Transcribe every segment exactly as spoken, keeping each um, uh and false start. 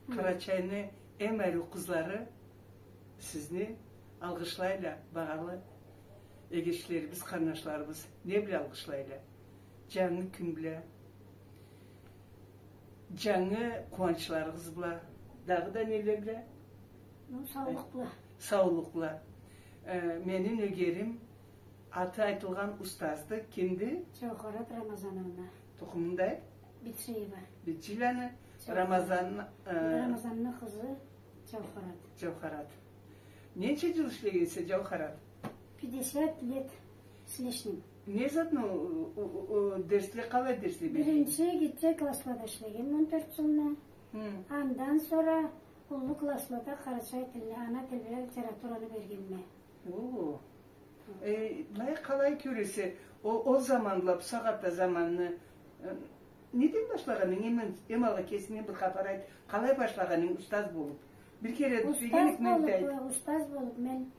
Къарачайны эм ариу къызлары сизни алгъышлайла, багъалы эгечлерибиз, къарнашларыбыз. Не бла алгъышлайла? Джангы кюн бла, джангы къууанчларыгъыз бла, дагъыда неле бла? Ну, саулукъ бла. Саулукъ бла. Э, мени нёгерим, аты айтылгъан устазды. Кимди? Джауһарат Рамазановна. Тукъумунда? Битшиева. Битшиланы. Джауһарат. Рамазан, э, Рамазанны къызы Джауһарат. Джауһарат. Ненча джыл ишлегенсе, Джауһарат? Пятьдесят лет с лишним. Не затны, о, о, о, дерсле, къалай дерсле бергенсе? Биринчи, гитче класслада ишлегенме он тёрт джылны. Хы. Андан сора уллу класслада къарачай тилни, ана тил бла литератураны бергенме. О. Э, былай къалай кёресе, о, ол заманла, бусагъатда заманны, э, неден башлагъанынг, эм, эм алгъа кесингден бир хапар айт, къалай башлагъанынг устаз болуп? Бир кере да сёйлегенек, мен да айт. Устаз болуп, э, устаз болуп, мен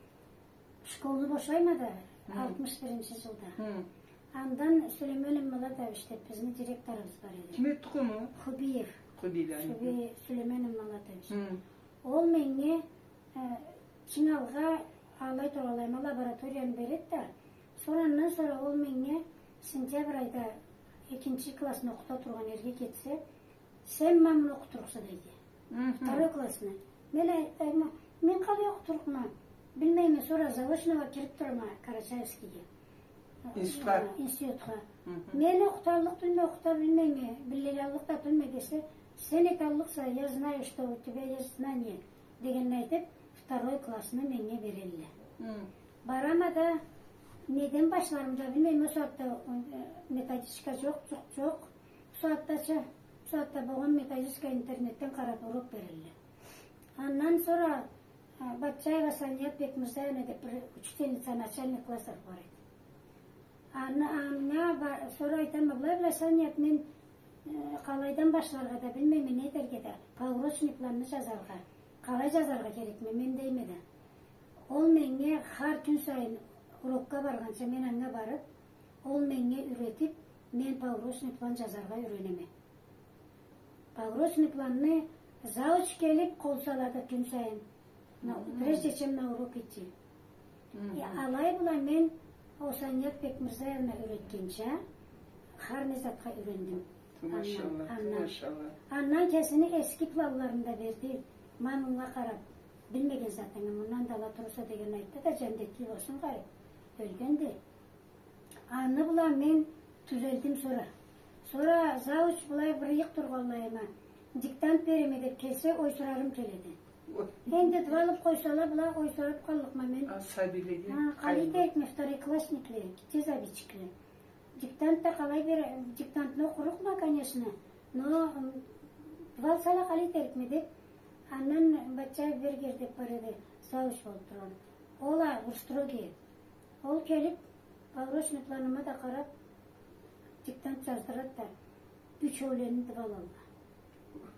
школну бошлайма да, хы, алтмыш биринчи джылда. Хы. Андан Сулеймен Эммалатович деп бизни директорубуз бар эди. Ким эди тукъуму? Хубиев. Хубиев, хы. Хубиев Сулеймен Эммалатович. Хы. Ол меннге Э, чынг алгъа алай тураллай, ма лабораторияны береди да, сора андан сора ол меннге сентябрь айда экинчи классны окъута тургъан ерге кетсе, сен ма муну окъутурукъса, дейди. Мгм. Второй классны. Мен ай-, айтама, мен къалай окъутурукъма? Билмейме, сора заочногъа кирип турама Карачаевскийге. Институтха. Э, институтха. Мгм. Мен окъуталлыкъ тюлме, окъута билмейме, билелликъ да тюлме десе, сен эталлыкъса, я знаю, что у тебя есть знание. Дегенни айтып, второй классны меннге берелле. Хы. Барама да, неден башларым да билмейме, ол сагъатда, э, методичка джокъ, джукъ, джокъ. Ол сагъатда чы, ол сагъатда болгъан методичка интернетден къарап урок берелле. Андан сора, э, Батчаева Саният Бекмырзаевна деп бир учительница начальных классов бар эди. Аны, анга ба-, сора айтама, былай, былай, Саният, мен, э, къалайдан башларгъа да билмейме, не этерге да, поурочный планны джазаргъа. Къалай джазаргъа керекме, мен дейме да. Ол меннге хар кюн сайын урокга баргъанча мен анга барып, ол меннге юретип, мен поурочный план джазаргъа юренеме. Поурочный планны завуч келип къол салады кюн сайын. На, мгм, прежде чем на урок идти. Мгм. Э, алай бла мен ол Саният Бекмырзаевна юретгенча, хар не затха юрендим. Ту, машалла, андан, ту, андан, машалла. Андан кесини эски планларын да берди. Ма мынга къарап, билмеген затынгы мындан да ала турурса деген айтды да, джандетли болсун, къарып, ёлгенди. Аны бла мен тюзелдим сора. Сора завуч былай бир ыйыкъ тургъанлайыма, диктант береме деп келсе, ойсурарым келеди. Ой. Энди дыбалып къойсала, былай ойсурап къаллыкъма мен. А, сабийлеге. Ха, къалай этерикме, второклассникле, тез обидчикле. Диктант да къалай бере, диктантны окъурукъма, конечно, но, м, дыбалсала къалай этерикме деп, андан Батчаев Бергер деп бар эди, завуч болуп тургъан. Ол а бир строгий эди. Ол келип, поурочный планыма да къарап, диктант джаздырады да, ючеулени дыбалалла.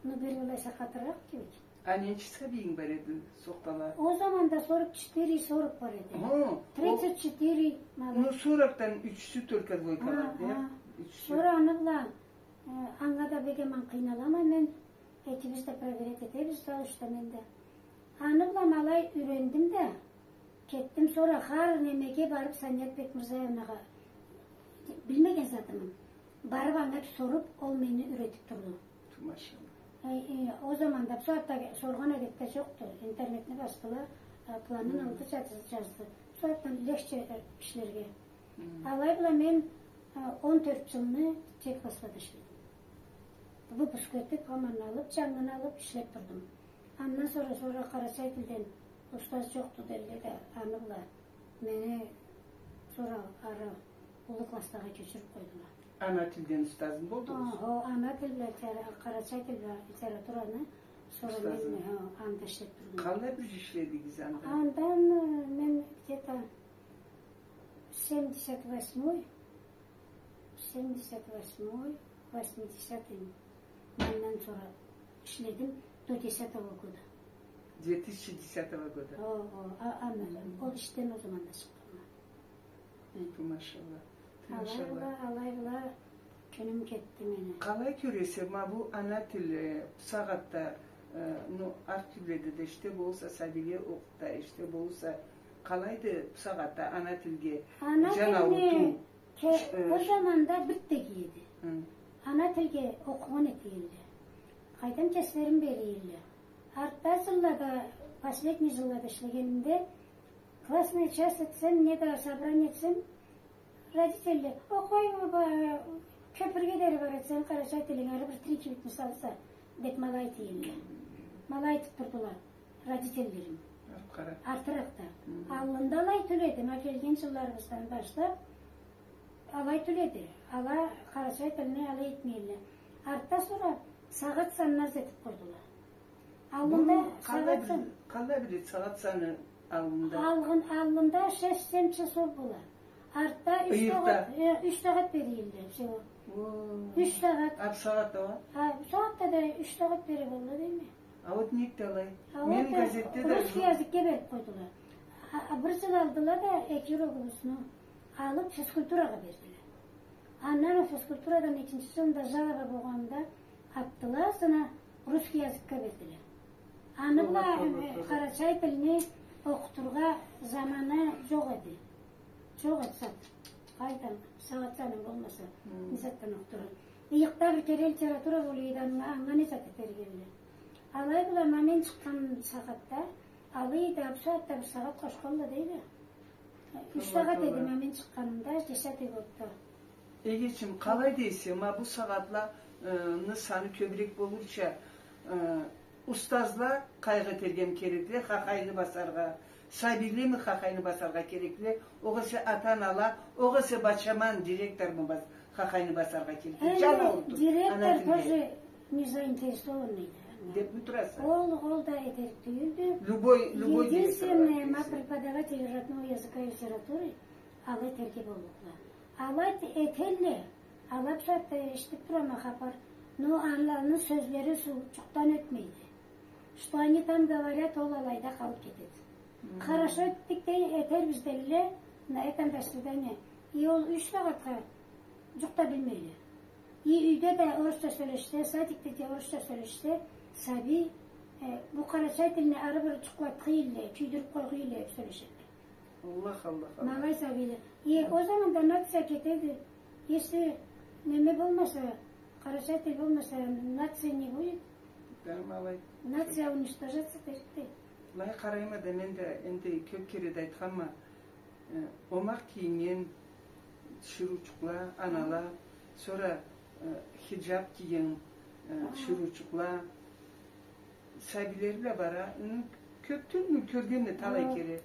Ну, бир былай сакъатыракъ кибик. А ненча сабийинг бар эди, сохтала? Ол заманда сорок четыре, сорок бар эди. Хо, тридцать четыре, ма былай. Ну, сорокдан ючюсю только двойкалады, я? Ха, ха. Ючюсю. Сора аны бла, э, анга да бек аман къыйналама мен. Экибиз да проверять этебиз, завучда мен да. Аны бла ма алай юрендим да, кетдим. Сора хар немеге барып, Саният Бекмырзаевнагъа, билмеген затымы, барып анга соруп, ол мени юретип турду. Машалла. Э, э, ол заманда, бусагъатда соргъан адет да джокъду. Интернетни басдыла, э, планын алды, джаз-, джазды. Бусагъатдан легче, э, ишлерге. Хы. Алай бла мен, э, он тёрт джылны тек класслада ишледим. Выпуск этип, аман алып, джангыны алып ишлеп турдум. Андан сора, сора къарачай тилден устаз джокъду деди да, аны бла мени сора ары уллу класслагъа кёчюрюп къойдула. Ана тилден устазмы болдугъуз? Хо, ана тил бла литера-, къарачай тил бла литератураны сора мен, устазы, хо, анда ишлеп турдум. Къалай бир джыл ишледигиз анда? Андан, э, мен где-то семьдесят восьмой, семьдесят восьмой, восьмидесятый, андан сора ишледим до десятого года. Две тысячи десятого года. О, о, а, андан, ол ишден ол заманда чыкъгъанма. Ту, машалла. Ту, машалла. Алай бла, алай бла кюнюм кетди мени. Къалай кёресе, ма бу ана тили, бусагъатда Э, ну, арт тилледе да эште болса, сабийле окъута эште болса, къалайды бусагъатда ана тилге джан аурутуу? Ке-, э, ол заманда бир да эди. Хы. Ана тилге окъугъан эте элле. Къайдам, дерслерин бере элле. Артда джыллада, последний джыллада ишлегенимде, классный час этсем, неда собрание этсем, родительле: «Окъуй, ба-, кёпюрге дери бар этсенг, къарачай тилинги ары бир три-эки битни салса», — деп ма алай айта элле. Ма алай айтып турдула родительлерим. Артыракъда. Хы. Аллында алай тюл эди, ма келген джылларыбыздан башлап алай тюл эди. Ала къарачай тилни алай этмей элле. Артда сора сагъат санын аз этип къойдула. Аллында сагъат сан-, къалай бир сагъат саны аллында? Алгъын, аллында шесть-семь часов бола. Артда юч сагъат, э, юч сагъат бере элле, всего. О. Юч сагъат. А бусагъатда уа? А бусагъатда да юч сагъат бере болла, дейме. А вот нек да алай? А вот, э, газетде да русский языкге берип къойдула. А, а бир джыл алдыла да эки урокубузну алып физкультурагъа бердиле. Андан ол физкультурадан экинчи джылында жалоба болгъанында атдыла, сора русский языкге бердиле. Аны бла, э, къарачай тилни окъутургъа заманы джокъ эди. Джокъ эди зат. Къайдан, сагъат саны болмаса, не затдан окъутургъа? Ыйыкъда бир кере литература болуучу эди, анга, анга не зат этерик элле? Алай бла, ма мен чыкъгъан сагъатда алай эди, а бусагъатда бир сагъат къошханла, дейди. Юч сагъат эди ма мен чыкъгъанымда, десятый годда. Эгечим, къалай дейсе, ма бу сагъатла, э, ны саны кёбюрек болурча, э, устазла къайгъы этергеми керекле, хахайны басаргъа, сабийлеми хахайны басаргъа керекле, огъесе ата-анала, огъесе бачаман директорму бас-, хахайны басаргъа керекле. Энди директор тоже не заинтересованныйди. Деп ми тураса? Ол, ол да этерик тюйюлдю. Любой, любой директор. Единственное, ма преподаватели родного языка и литературы алай этерге боллукъла. Алай эт-, этелле, ала бусагъатда эшитип турама хапар. Но аланы сёзлери суу-, джукъдан ётмейди. Что они там говорят, ол алайда къалып кетеди. Хорошо этдик да этербиз делле на этом заседании. И ол юч сагъатха джукъ да билмейле. И юйде да орусча сёлешсе, садикде да орусча сёлешсе, сабий, э, бу къарачай тилни ары бир джукълатхыйле, кюйдюрюп къойгъыйле деп сёлешелле. Аллах, Аллах, Аллах. Ма алай сабийле. И ол заманда нация кетеди. Если неме болмаса, къарачай тил болмаса, нация не будет? Да, ма алай. Нация уничтожаться этерикди. Былай къарайма да, мен да энди кёп кере да айтханма, э, омакъ кийинген тиширыучукъла, анала, сора, э, хиджаб кийген, э, тиширыучукъла, сабийлери бла бара, м, кёп тюлмю, кёргенме талай кере.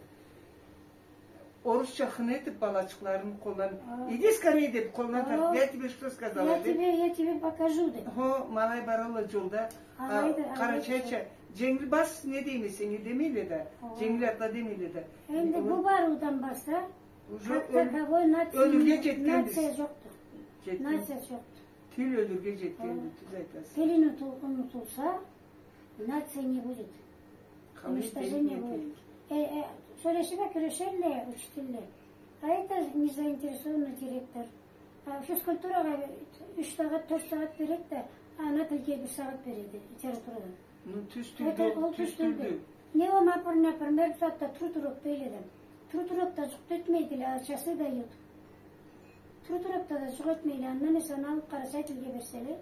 Орусча хыны этип балачыкъларын къолларын, иди скорей деп къолуна тартып, я тебе что сказала деп. Я тебе, я тебе покажу деп. Хо, ма алай баралла джолда, а, къарачайча, дженгил бас не дейме сеннге демейле да, дженгил атла демейле да. Энди бу барыудан барса, уже как таковой нация, ёлюрге джетгенбиз. Нация джокъду. Нация джокъду. Тил ёлюрге джетгенди, тюз айтаса. Тил унутул-, унутулса, нация не будет. Уничтожение будет. Э, э, сёлешиб а кюрешелле учителле. А это не заинтересованный директор. А физкультурагъа юч сагъат, тёрт сагъат береди да, ана тилге бир сагъат береди, литературадан. Ну, тюз тюлдю, ол тюз тюлдю. Не ол, например, бусагъатда труд урок дейле да. Труд урокда джукъ да этмейдиле, а часы дают. Труд урокда да джукъ этмейле, андан эсе аны алып къарачай тилге берселе.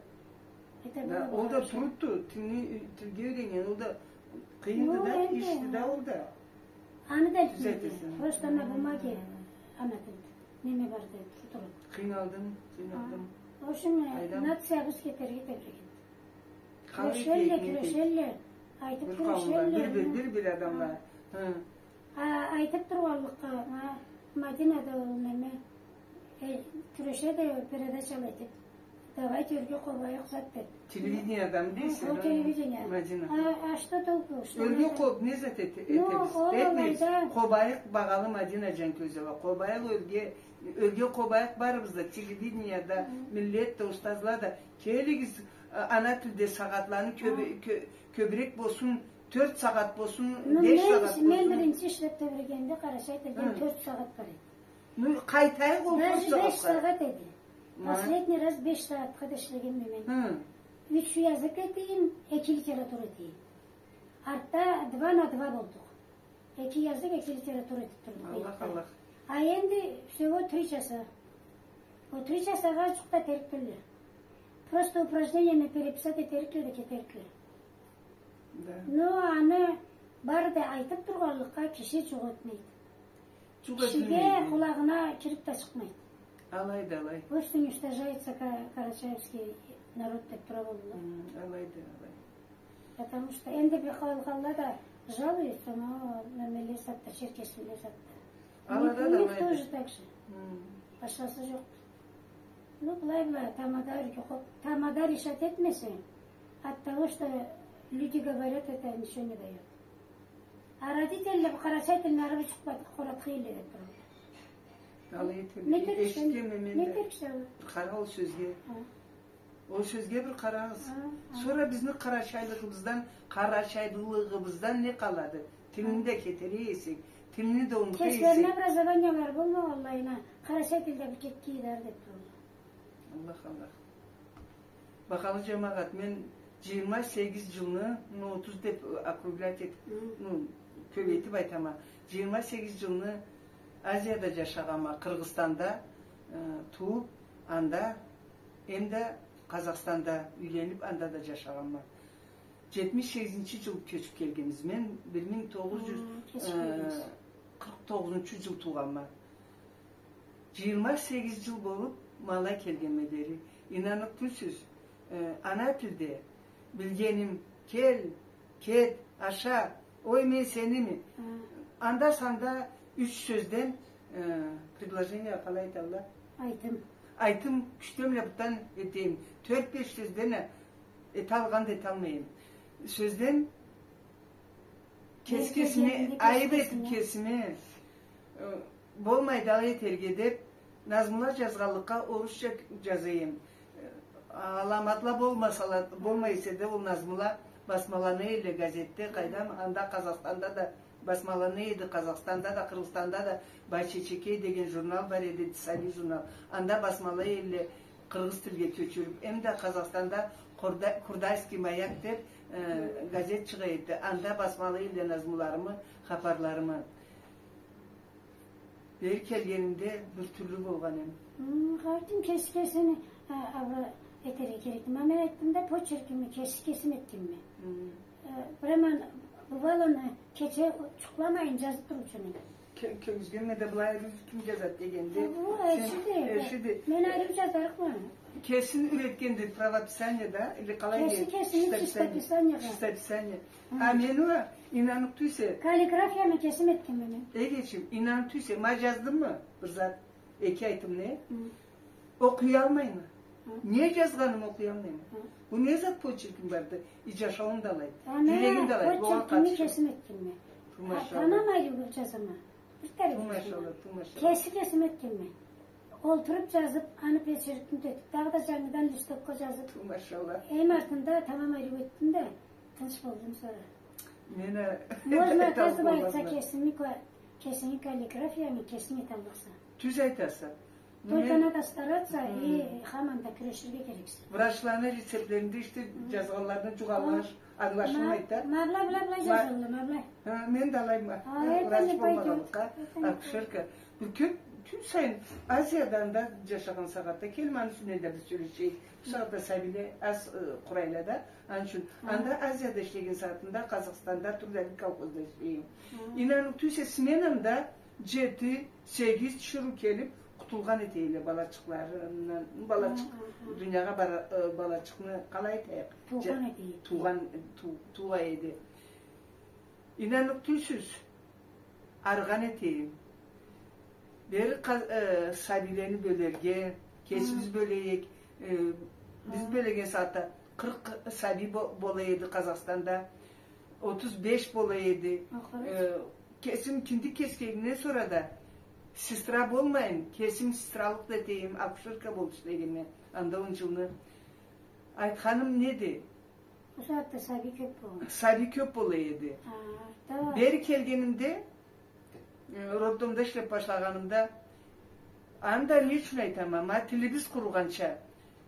Да, ол да трудду, тилни, тилге юйренген, ол да къыйынды да, ишди да ол да. Аны да этмейди. Просто на бумаге ана тилде неме барды, труд урок. Къыйналдым, къыйналдым. В общем, э, нациябыз кетерге тебрегенди. Кюрешелле, кюрешелле. Айтып кюрешелле. Бир, бир, бир, бир адамла. Хы. А, айтып тургъанлыкъгъа, ма, Мадина да ол неме, э, кюрешеди передачала этип. Давайте ёрге къобайыкъ зат деп. Телевидениядамы дейсе? Хо, телевидение. Мадина. А, а что толку? Ёрге къоб-, не зат эте-, этебиз? Этмейбиз. Къобайыкъ, багъалы Мадина Джанкёзова. Къобайыкъ ёрге, ёрге къобайыкъ барыбыз да, телевиденияда миллет да, устазла да, келигиз, а, ана тилде сагъатланы кёбю-, кё-, кёбюрек болсун, тёрт сагъат болсун, беш сагъат болсун. Ну, мен, мен биринчи ишлеп тебрегенде къарачай тилден тёрт сагъат бар эди. Ну, къайтайыкъ ол тёрт сагъатха. Даже беш сагъат эди. Последний раз беш сагъатха да ишлегенме мен. Хы. Юч язык этейим, эки литература этейим. Артда два на два болдукъ. Эки языкъ, эки литература этип турдукъ. Аллах, Аллах. А энди всего три часа. Ол три часагъа джукъ да этерикле. Просто упражненияны переписать этерикле да кетерикле. Да. Но аны бары да айтып тургъанлыкъгъа киши джукъ этмейди. Джукъ этмейди. Кишиге къулагъына кирип да чыкъмайды. Алайды, алай. Пусть уничтожается ка-, карачаевский народ деп тура болдула. М, алайды, алай. Потому что энди бир къалгъанла да жалуются, но миллет затда, черкесский миллет затда. Алада да алайды. У них тоже так же. М. Башхасы джокъду. Ну, былай-былай, тамада юрюрге къо-, тамада решать этмесенг, от того, что люди говорят, это ничего не даёт. А родительле бу къарачай тилни ары бир джукъ бла къоратха эдиле деп туралла. Алай этеди. Не этериксе, эшитгенме мен да. Не этериксе? Бир къара ол сёзге. Хы. Ол сёзге бир къарагъыз. Хы, хы. Сора бизни къарачайлыгъыбыздан, къарачайлыгъыбыздан не къалады? Тилни да кетере эсек, тилни да унута эсек. Кеслерине образованиялары болмагъанлайына, къарачай тилде бир кетген эди деп туралла. Аллах, Аллах. Бахалы джамагъат, мен джыйырма сегиз джылны, ну, отуз деп, э, округлять этип, ну, кёбейтип айтама. Джыйырма сегиз джылны Азияда джашагъанма, Къыргъызстанда, э, тууп, анда, эм да Къазахстанда юйленип, анда да джашагъанма. Джетмиш сегизинчи джыл кёчюп келгенбиз. Мен бир минг тогъуз джюз, э, къыркъ тогъузунчу джыл туугъанма. Джыйырма сегиз джыл болуп, ма алай келгенме дери. Ийнаныкъ тюлсюз, э, ана тилде билгеним, кел, кет, аша, ой, мен сеними? Хы. Анда-санда юч сёзден, э, предложение къалай айталла? Айтым. Айтым кючден бла бутдан этейим. Тёрт-беш сёзден а эталгъан да эталмайым. Сёзден кеси-кесиме, айып этип кесиме, э, болмайды алай этерге деп, назмула джазгъанлыкъгъа орусча джазайым. Э, аламатла болмасала, болмай эсе да, ол назмула басмалана эдиле газетде, къайдам, анда Къазахстанда да басмалана эди, Къазахстанда да, Къыргъызстанда да «Бай Чечекей» деген журнал бар эди, сабий журнал. Анда басмалай эдиле, къыргъыз тилге кёчюрюп. Эм да Къазахстанда «Курда-, Курдайский маяк» деп, э, газет чыгъа эди. Анда басмалай эдиле назмуларымы, хапарларымы. Бери келгенимде бир тюрлю болгъан эм. Хм, къайтим, кеси кесини, э, абра этерге керекди. Ма мен айтдым да, почеркими кеси кесим этгенме. Хм. Э, прямо бывало, кече джукъламайын джазып туруучуму. Ке-, кёргюзгенме да, былай ким джазады дегенде. Э, бу сен эшиди. Эшиди. Мен ариу джазарыкъма. Кесин юретгенди правописание да, или къалай дейди? Кеси кесини чистописание. Чистописание. Хы. А мен уа, ийнаныкъ тюйсе. Каллиграфияны кесим этгенме мен. Эгечим, ийнаныкъ тюйсе, ма джаздыммы бир зат? Эки айтымны. Хы. Окъуялмайма. Хы. Не джазгъанымы окъуялмайма. Хы. Бу не зат почерким барды? И джашауум да алайды. Джюрегим да алайды. Почеркими кесим этгенме. Ту машалла. Тамам ариу джазама. Бир тарип. Ту машалла, ту машалла. Кеси кесим этгенме. Олтуруп джазып, аны почеркин тётюп, дагъыда джангыдан листокха джазып. Ту машалла. Эм артында тамам ариу этдим да, тынч болдум сора. Мен а... Можно, оказывается, кесими ка-, кесими каллиграфияны кесим эталлыкъса. Тюз айтаса. Только надо стараться и хаманда кюреширге керексе. Врачланы рецептлеринде ишде джазгъанларыны джукъ алгъач, ангылашылмайды да. Ма былай, былай, былай джазылды, ма былай. Хы, мен да алайма. Врач болмагъанлыкъгъа, акушерка. Бир кёп, кюн сайын Азияда анда джашагъан сагъатда, кел, ма аны юсюнден да биз сёлешейик. Бу сагъатда сабийле аз, э, къурайла да, аны ючюн. Анда Азияда ишлеген сагъатында Къазахстанда Трудовик колхозда ишлейме. Ийнаныкъ тюйсе, сменамда джети, сегиз тиширыу келип, къутулгъан эте эдиле балачыкъларындан, балачыкъ дуниягъа бара-, э, балачыкъны къалай айтайыкъ? Туугъан эте эди. Туугъан, ту-, тууа эди. Ийнаныкъ тюйсюз, арыгъан эте эдим. Бери къа-, э, сабийлени бёлерге, кесибиз бёлейик, э, биз бёлеген сагъатда къыркъ сабий бо-, бола эди Къазахстанда, отуз беш бола эди. Э, кесим кинди кесгенимден сора да сестра болмайын, кесим сестралыкъ да этейим, акушерка болуп ишлегенме анда он джылны. Айтханым неди? Бу сагъатда сабий кёп болгъан. Сабий кёп бола эди. Хы, да. Бери келгенимде, э, роддомда ишлеп башлагъанымда, анда не ючюн айтама, ма тилибиз къуругъанча,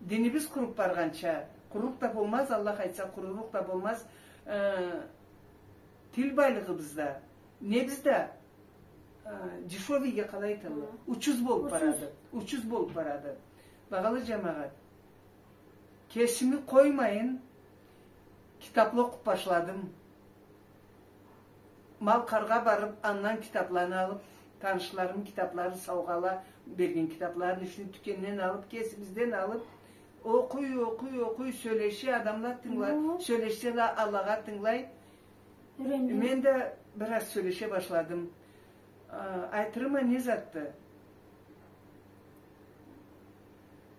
динибиз къуруп баргъанча, къурулукъ да болмаз, Аллах айтса, къурулукъ да болмаз, э, Тил байлыгъыбыз да, не бизде, э, дешёвыйге къалай айталла? Хы. Учуз болуп барады. Учуз болуп барады. Багъалы джамагъат, кесими къоймайын, китапла окъуп башладым. Малкъаргъа барып, андан китапланы алып, танышларым китапларын саугъала берген китапларын ючюн тюкенден алып, кесибизден алып, окъуй, окъуй, окъуй, сёлеше, адамла тынгыла-, сёлешсе да, алагъа тынгылай. Юренди. Мен да бир аз сёлеше башладым. А, айтырыма не затды?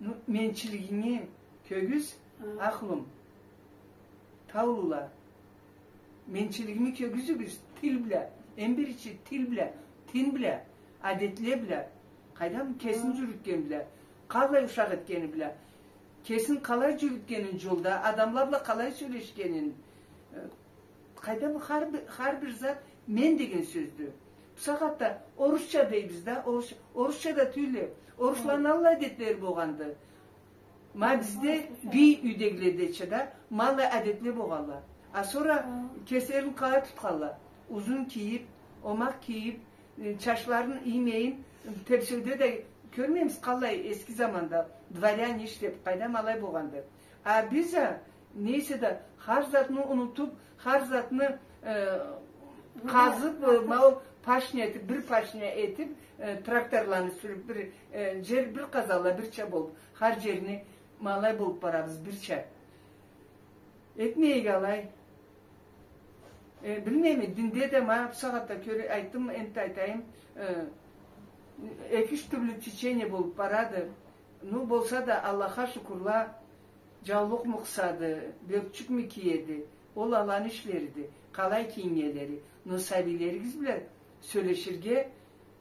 Ну, менчилигинги кёргюз, ахлум. Таулула. Менчилигими кёргюзюгюз тил бла. Эм биринчи тил бла, тин бла, адетле бла. Къайдам, кесин джюрютген бла. Къалай ушакъ этгени бла. Кесин къалай джюрютгенин джолда, адамла бла къалай сёлешгенин. Э, Къайдам, хар бир, хар бир зат мен деген сёздю. Бусагъатда орусча дейбиз да, орус-, орусча да тюйюлле. Орусланы аллай адетлери болгъанды. Ма бизде бий юйдегиледеча да ма аллай адетле болгъанла. А сора кеслерин къалай тутханла? Узун кийип, омакъ кийип, э, чачларын иймейин, тепсеуде да кёрмеймиз, къалай эски заманда дворяне ишлеп, къайдам, алай болгъанды. А биз а, нейсе да, хар затны унутуп, хар затны, э, къазып, э, ма ол пашня этип, бир пашня этип, э, тракторланы сюрюп, бир, э, джер бир къазала, бирча болуп, хар джерни ма алай болуп барабыз, бирча. Этмейик алай. Э, билмейме, динде да, ма бусагъатда кёре-, айтдым, энтда айтайым, э, эки-юч тюрлю течение болуп барады. Ну, болса да, Аллахха шукурла, джаулукъму къысады, бёркчюкмю киеди, ол аланы ишлериди, къалай кийиннелери. Но сабийлеригиз бла сёлеширге,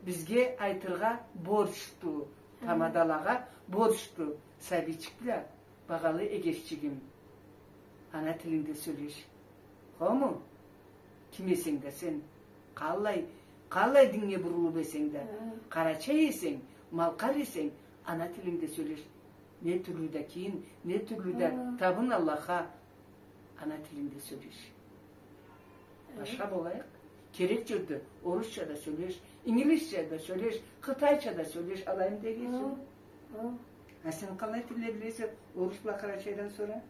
бизге айтыргъа борчду, тамадалагъа борчду, сабийчик бла. Багъалы эгешчигим, ана тилингде сёлеш. Хому? Ким эсенг да сен, къаллай, къаллай диннге бурулуп эсенг да, къарачай эсенг, малкъар эсенг, ана тилингде сёлеш. Не тюрлю да кийин, не тюрлю да табын Аллахха, ана тилингде сёлеш. Башха болайыкъ. Керек джерде орусча да сёлеш, ингилизча да сёлеш, къытайча да сёлеш, алайым дегенсен. Хы, хы. А сен къалай тилле билесе, орус бла къарачайдан сора?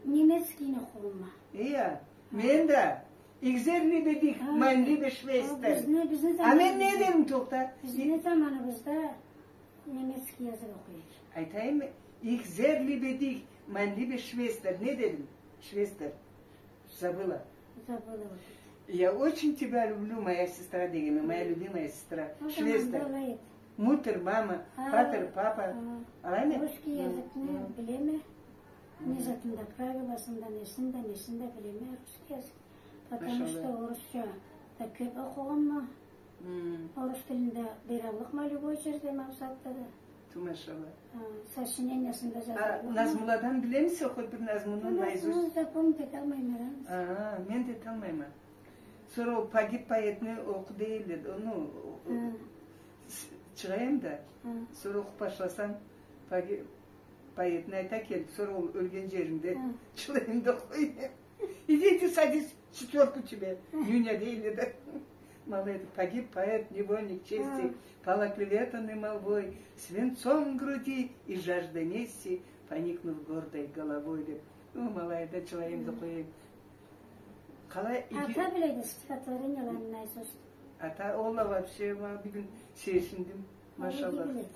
Немецкийни окъугъанма. Э, мен да. Их зер либе дих, майн либе швестер. А мен не дедим, тохта? Бизни заманыбызда немецкий язык окъуй эдик. Айтайым, их зер либе дих, майн либе швестер. Не дедим? Швестер. Забыла. Забыла вот это. Я очень тебя люблю, моя сестра дегенме, моя любимая сестра. Швестер. Мутер, мама, патер, папа. Алаймы? Русский языкны билеме. Не затын да, правиласын да, несин да, несин да билеме русский язык. Потому что орусча да кёп окъугъанма. Орус тилинде бераллыкъма любой джерде, макъсатда да. Ту машалла. Сочинениясын да джазаллыкъма. Назмуладан билемисе, хоть бир назмуну наизусть? Назмуну запомнить эталмайма. А, мен да эталмайма. Сора ол «Погиб поэт»ни окъу дейле, ону чыгъайым да. Сора окъуп башласам, «Погиб поэт»ни айта келип, сора ол ёлген джеримде чылайым да къояйым. Иди, иди, садись, четвёрку тебе. Нюня дейле да. Малай эди, «Погиб поэт, невольник чести, пал оклеветанный молвой, свинцом в груди и жаждой мести, поникнув гордой головой», деп. Ну, малай да чылайым да къояйым. Къалай иги. Ата биледи стихотворенияланы наизусть. Ата, ол а вообще, ма, бюгюн сейирсиндим. Машалла. Иги биледи.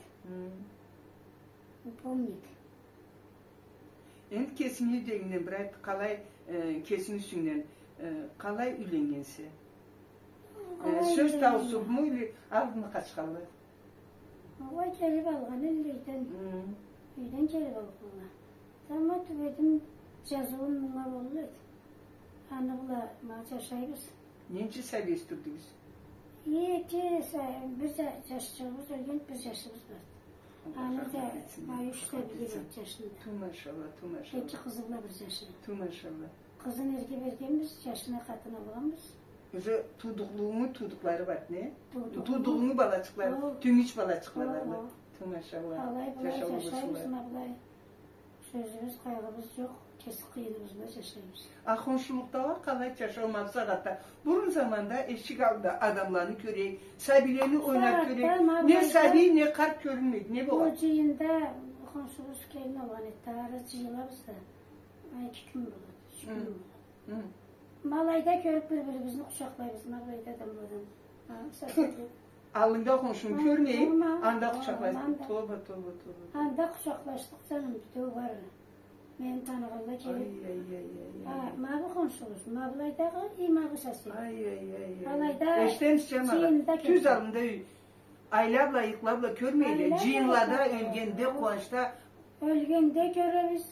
Помнит. Энди кесинги юйдегингден бир айт, къалай, э, кесинги юсюнгден, э, къалай юйленнгенсе? Э, сёз тауусупму или алыбмы къачханла? Алай келип алгъан элле юйден. Юйден келип алгъанла. Тамам тюбедим, джазыуум мынга болду эди. Аны бла ма джашайбыз. Ненча сабийиз тюрдюгюз? Эки са-, бир джа-, джашчыгъыбыз ёлген, бир джашыбыз бар. Аны да ма юч да бир джашында. Ту машалла, ту машалла. Эки къызы бла бир джашы. Ту машалла. Къызын эрге бергенбиз, джашына къатын алгъанбыз. Уже туудукълугъунгу туудукълары бар, не? Туудукълугъунгу балачыкълары, тюнг юч балачыкълары бар. Ту машалла. Алай былай джашайбыз, ма былай. Сёзюбюз, къайгъыбыз джокъ. Кеси къыйыныбыз бла джашайбыз. А хоншулукъдагъыла къалай джашау ма бусагъатда? Бурун заманда эшик аллында адамланы кёре, сабийлени ойнап кёре. Не сабий, не къарт кёрюнмейди. Не болгъан? Ол джыйында хоншубуз келин алгъан эди, ары джыйылабыз да. Эки кюн болады, юч кюн болады. Ма алайда кёрюп бир-бирибизни къучакълайбыз, ма былайда адамладан. Аллынгда хоншунгу кёрмей, анда къучакълайсынг. Тоба, тоба, тоба. Анда къучакълашдыкъ, джаным, битеу бары. Мени таныгъанла келип. Ай, ай, ай, ай, ай. Ма бу хоншубуз, ма былайдагъы, и ма бу сосед. Ай, ай, ай, ай. Алайда... Эшитемиз, джамагъат. Тюз аллында юй. Айла бла, ыйыкъла бла кёрмейле. Джыйынлада, ёлгенде, къууанчда. Ёлгенде кёребиз,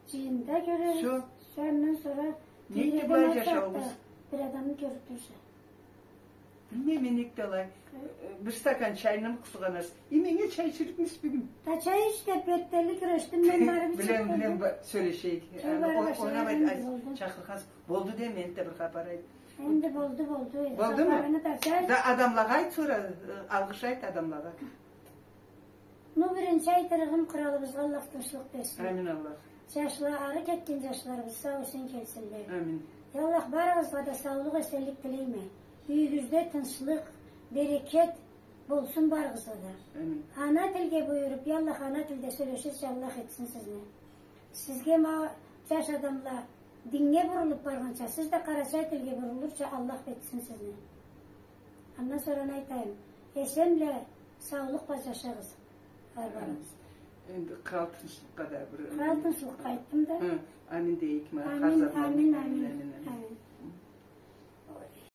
джыйында кёребиз. Всё. Андан сора... Нек да былай джашауубуз? Бир адамны кёрюп турса. Билмейме, нек да алай. Бир стакан чайны къусгъанасыз. И, меннге чай ичирикмисиз бюгюн? Да чай ич деп, бетделли кюрешдим мен, барып ичдим. Билем, билем, сёлешейик. Чакъыргъансыз. Болду да, мен да бир хапар айтайым. Энди болду, болду. Болдуму? Да адамлагъа айт сора, алгъыш айт адамлагъа. Ну, биринчи айтырыгъым, къралыбызгъа Аллах тынчлыкъ берсин. Амин, Аллах. Джашла, ары кетген джашларыбыз сау-эсен келсинле. Амин. Я Аллах, барыгъызгъа да саулукъ, эсенлик тилейме. Юйюгюзде тынчлыкъ, берекет болсун барыгъызгъа да. Амин. Ана тилге буюруп, я Аллах, ана тилде сёлеширча Аллах этсин сизни. Сизге ма джаш адамла динге бурулуп баргъанча, сиз да къарачай тилге бурулурча Аллах этсин сизни. Андан сора не айтайым? Эсен бла, саулукъ бла джашагъыз. Энди кърал тынчлыкъгъа да бир... Кърал тынчлыкъгъа айтдым да. Амин дейик ма. Амин, амин, амин.